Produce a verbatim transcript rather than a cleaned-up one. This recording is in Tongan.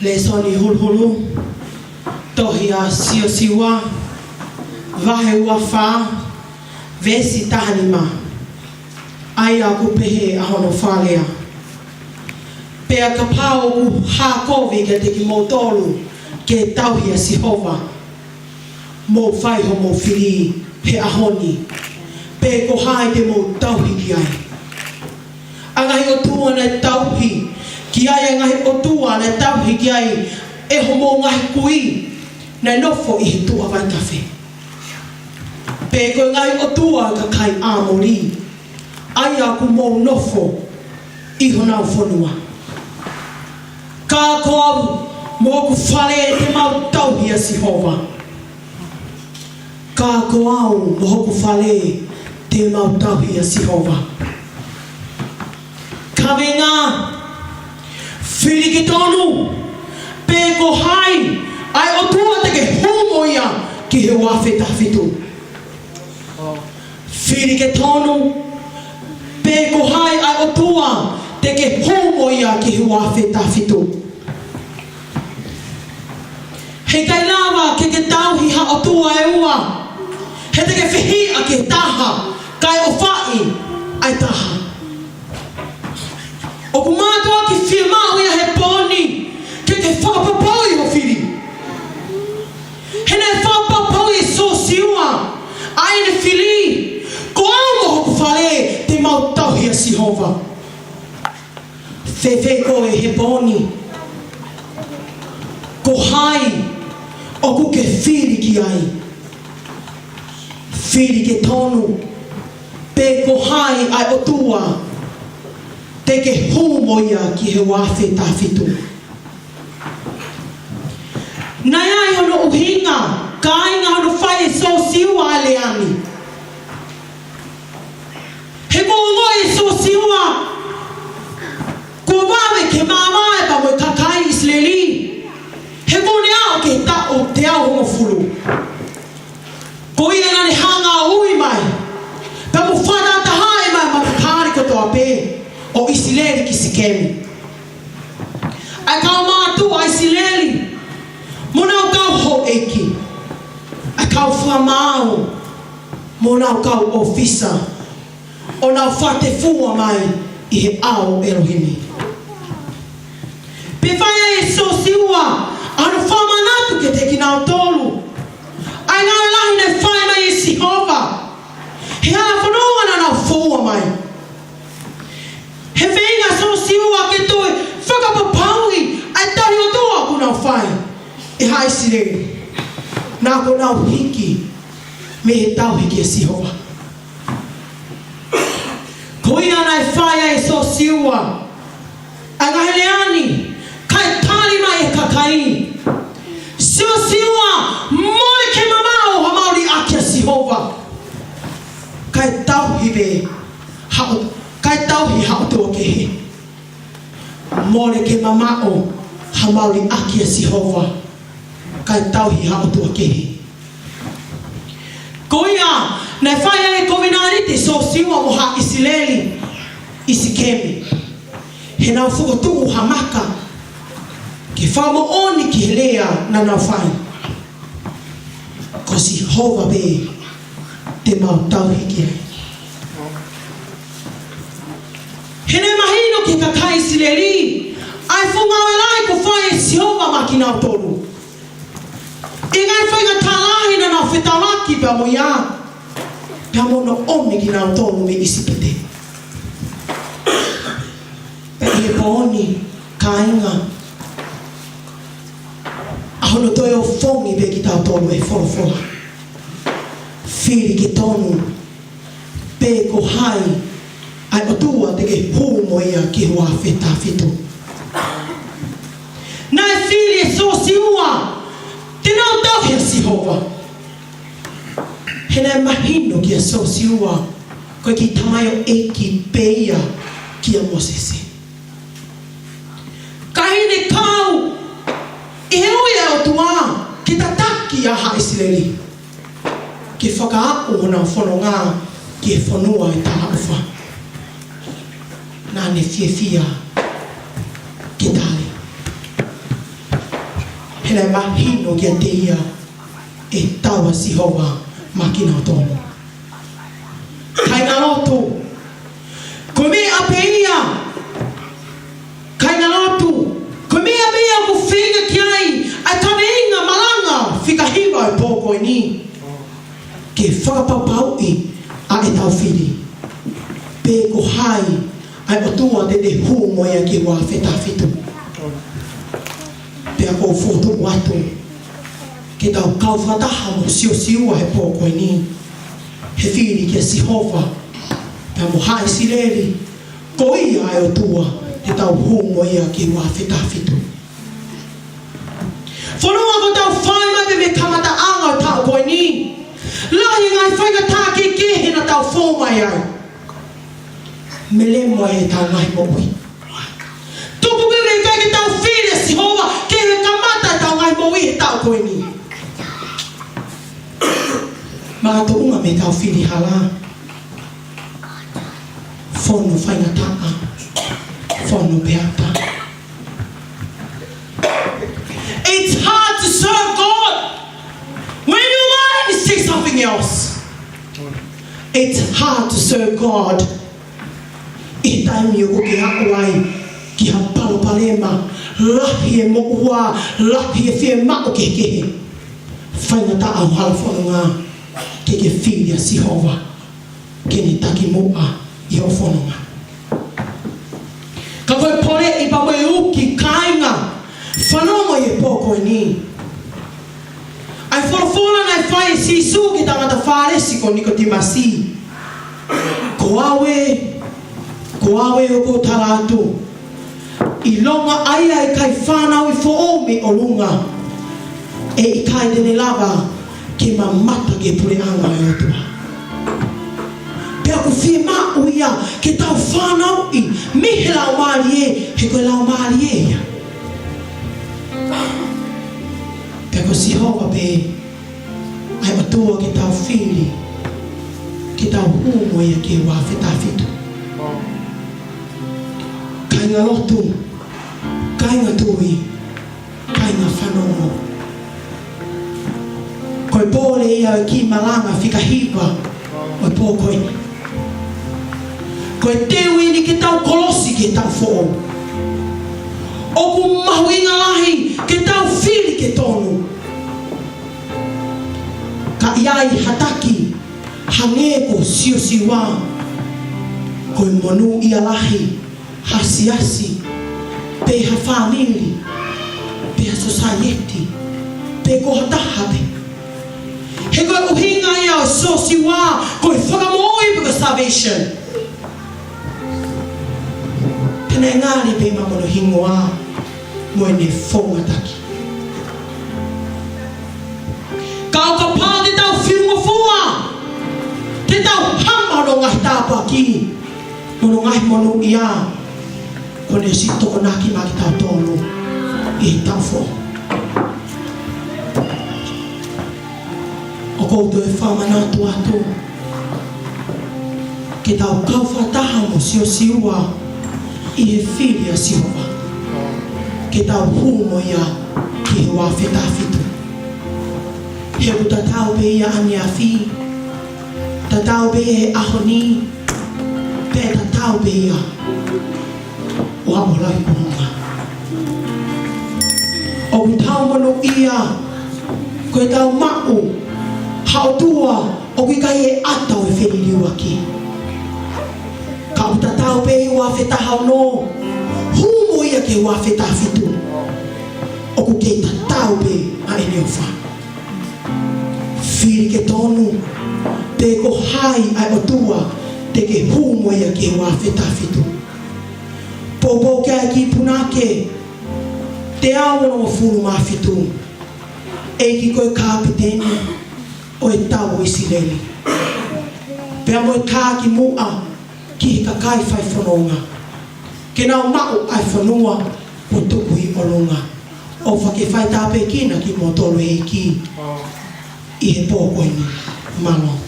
Lēsoni huluhulu, tohi ʻa Siosiua, vahe ua fā, veesi taha nima. ʻA ia ʻoku pehē ʻa hono fakalea: Pea kapau ʻoku hā kovi kiate kimoutolu ke tauhi ʻa Sihova, mou fai hoʻomou fili he ʻaho ni, pe ko hai te mou tauhi ki ai. ʻA e ngaahi ʻotua naʻe tauhi ki ai, ʻa e ngaahi ʻotua naʻe tauhi ki ai ʻe hoʻomou ngaahi kui naʻe nofo ʻi he tuʻa vaitafe, pe ko e ngaahi ʻotua ʻo e kakai ʻAmoli, ʻa ia ʻoku mou nofo ʻi honau fonua. Ka ko au mo hoku fale te mau tauhi ʻa Sihova. Ka ko au mo hoku fale te mau tauhi ʻa Sihova. Kaveinga: Fili ke tonu, pe ko hai ʻa e ʻotua te ke hū mo ia ki he ua afe taha fitu. Fili ke tonu, pe ko hai ʻa e ʻotua te ke hū mo ia ki he ua afe taha fitu. Heʻikai lava ke ke tauhi ha ʻotua ʻe ua, he te ke fehiʻa ki he taha kae ʻofaʻi ʻa e taha. ʻOku mātuʻaki fiemaʻu ia he pō ni ke ke fakapapauʻi ho fili. He naʻe fakapapauʻi ʻe Siosiua ʻa ʻene fili: Ko au mo hoku fale te mau tauhi ʻa Sihova. Fēfē koe he pō ni? Ko hai ʻoku ke fili ki ai? Fili ke tonu, pe ko hai ʻa e ʻotua te ke hū mo ia ki he ua afe taha fitu. Naʻe ʻi ai hono ʻuhinga, kāinga, hono fai ʻe Siosiua ʻa e lea ni. He kuo ongoʻi ʻe Siosiua kuo vave ke mavae pea mo e kakai ʻIsileli, he kuo ne aʻu ki he taʻu teau hongofulu. Ko ia naʻa ne hanga ʻo ui mai pea mo fakatahatahaʻi mai e matakali kotoa pē ʻo ʻIsileli ki Sikemi. ʻA e kau mātuʻa ʻIsileli mo honau kau houʻeiki, ʻa e kau fakamaau mo honau kau ʻōfisa, ʻo nau fakatefua mai ʻi he ʻao ʻo ʻElohimi. Pea fai ai ʻe Siosiua ʻa hono fakamanatu kiate kinautolu ʻa e ngāue lahi naʻe fai mai ʻe Sihova he hala fononga naʻa nau foua mai. He feinga ʻa Siosiua ke toe fakapapauʻi ʻa e tauhi ʻOtua ʻoku nau fai ʻe haʻa ʻIsileli, naʻa kuo nau hiki mei he tauhi kia Sihova. Ko ia naʻe fai ai ʻe Siosiua ʻa e ngaahi lea ni, kae tali mai ʻe he kakai: Siosiua, mole ke mamaʻo hamau liʻaki ʻa Sihova, kae tauhi pē ha ʻo-, kae tauhi ha ʻotua kehe. Mole ke mamaʻo hamau liʻaki ʻa Sihova, kae tauhi ha ʻotua kehe. Ko ia naʻe fai ai e kovinānite ʻa Siosiua mo haʻa ʻIsileli ʻi Sikemi, he naʻa nau fokotuʻu ha maka ke fakamoʻoni ki he lea naʻa nau fai: Ko Sihova pē te mau tauhi ki ai. He naʻe mahino ki he kakai ʻIsileli ʻa e fuʻu ngāue lahi kuo fai ʻe Sihova maʻa kinautolu, ʻi he ngaahi faingataʻa lahi naʻa nau fetaulaki pea mo ia, pea mo hono ʻomi kinautolu mei ʻIsipite. Pea ʻi he pō ni, kāinga, ʻa hono toe ʻofongi pē kitautolu ʻe he folofola: Fili ke tonu, pe ko hai ʻa e ʻOtua te ke hū mo ia ki he ua afe taha fitu. Naʻe fili ʻe Siosiua te nau tauhi ʻa Sihova. He naʻe mahino kia Siosiua ko e kiʻi tamaioʻeiki pē ia kia Mōsese. Ka ʻi heʻene kau ʻi he ui ʻa e ʻOtua ke tataki ʻa haʻa ʻIsileli ke fakaaʻu honau fononga ki he fonua ʻo e talaʻofa, naʻa ne fiefia ke tali. naʻe mahino kiate ia ʻe tau ʻa Sihova maʻa kinautolu. Kāingalotu, ko e meʻa pē ia, kāingalotu, ko e meʻa pē ia ʻoku feinga ki ai ʻa e kaveinga malanga fika hiva ʻo e pō ko eni. Ke fakapapauʻi ʻa ʻetau fili pe ko hai ʻa e ʻOtua te te hū mo ia ki he ua afe taha fitu. Pea ʻoku ou fokotuʻu atu ke tau kau fakataha mo Siosiua he pō ko eni, he fili kia Sihova pea mo Haʻa ʻIsileli, ko ia ʻa e ʻOtua te tau hū mo ia ki he ua afe taha fitu. Fonua, ko ʻetau fai mai pē mei he kamataʻanga ʻo e taʻu ko eni, lahi e ngaahi faingataʻa kehekehe naʻa tau fou mai ai. Melemo ʻetau ngaahi moʻui. Tupu ke mei kai ke tau fili ʻa Sihova ke ne kamata ʻetau ngaahi moʻui he taʻu ko eni. Makatuʻunga mei heʻetau fili hala, fonu faingataʻa, fonu peata. It's hard to serve God when your mind is saying something else. It's hard to serve God ʻi he taimi ʻoku ke aʻu ai ki ha palopalema, lahi e moʻua, lahi e fiemaʻu kehekehe. Faingataʻa ʻo e hala fononga ke ke fili ʻa Sihova ke ne taki muʻa ʻi hoʻo fononga. Ka ko e poleʻi pea mo e uki, kāinga, fanongo ʻi he pō ko eni. ʻA e folofola naʻe fai ʻe Sīsū ki he tangata Fālesi ko Nikotīmasi. Ko au ē, ko au ē ʻoku ou tala atu, ʻilonga ʻa ia ʻe ʻikai fanauʻi foʻou mei ʻolunga, ʻe ʻikai te ne lava ke mamata ki he puleʻanga ʻo e ʻOtua. Pea ʻoku fiemaʻu ia ke tau fanauʻi mei he Laumālie, he ko e Laumālie ia. Pea ko Sihova pē ʻa e ʻOtua ke tau fili ke tau hū mo ia ki he ua afe taha fitu. Kāingalotu, kāinga tui, kāinga fanongo, ko e pole ia ʻo e kiʻi malanga fika hiva ʻo e pō ko eni. Ko e teu eni ke tau kolosi ki he taʻu foʻou. ʻOku mahuʻinga lahi ke tau fili ke tonu. Ka ʻi ai ha taki hangē ko Siosiua, ko e monūʻia lahi ha siasi, pe ha fāmili, pe ha sōsaieti, pe ko ha taha pē. He ko e ʻuhinga ia ʻo Siosiua ko e fakamoʻui pe ko e salvation. Pea naʻe ngali pē maʻa hono hingoa mo ʻene founga taki. Ka ʻo kapau te tau fiungofua, te tau hama hono ngaahi tāpuaki, hono ngaahi monūʻia, kuo ne ʻosi tokonaki maʻa kitautolu ʻi he taʻu foʻou. ʻOku ou toe fakamanatu atu ke tau kau fakataha mo Siosiua ʻi he fili ʻa Sihova ke tau hū mo ia ki he ua afe taha fitu. He ʻoku tatau pē ia ʻaneafi, tatau pē ia he ʻaho ni, pea tatau pē ia ʻo aʻu ʻo lahi kuonga. ʻOku tau monūʻia ko ʻetau maʻu ha ʻOtua ʻoku ʻikai ʻata ʻo e feliliuaki. Ka ʻoku tatau pē ʻi he ua afe taha ono, hū mo ia ki he ua afe taha fitu, ʻoku kei tatau pē ʻa ʻene ʻofa. Fili ke tonu, pe ko hai ʻa e ʻOtua te ke hū mo ia ki he ua afe taha fitu. Poupou ki ai e kiʻi punake teau onongofulu mā fitu, ʻEiki ko e Kapiteni ʻo e tau ʻo ʻIsileli, pea mo e taki muʻa ki he kakai fai fononga, ke nau maʻu ʻa e fonua kuo tuku ʻi ʻolunga. ʻOfa ke fai tāpuekina kimoutolu ʻe he ʻEiki ʻi he pō ko eni. Mālō.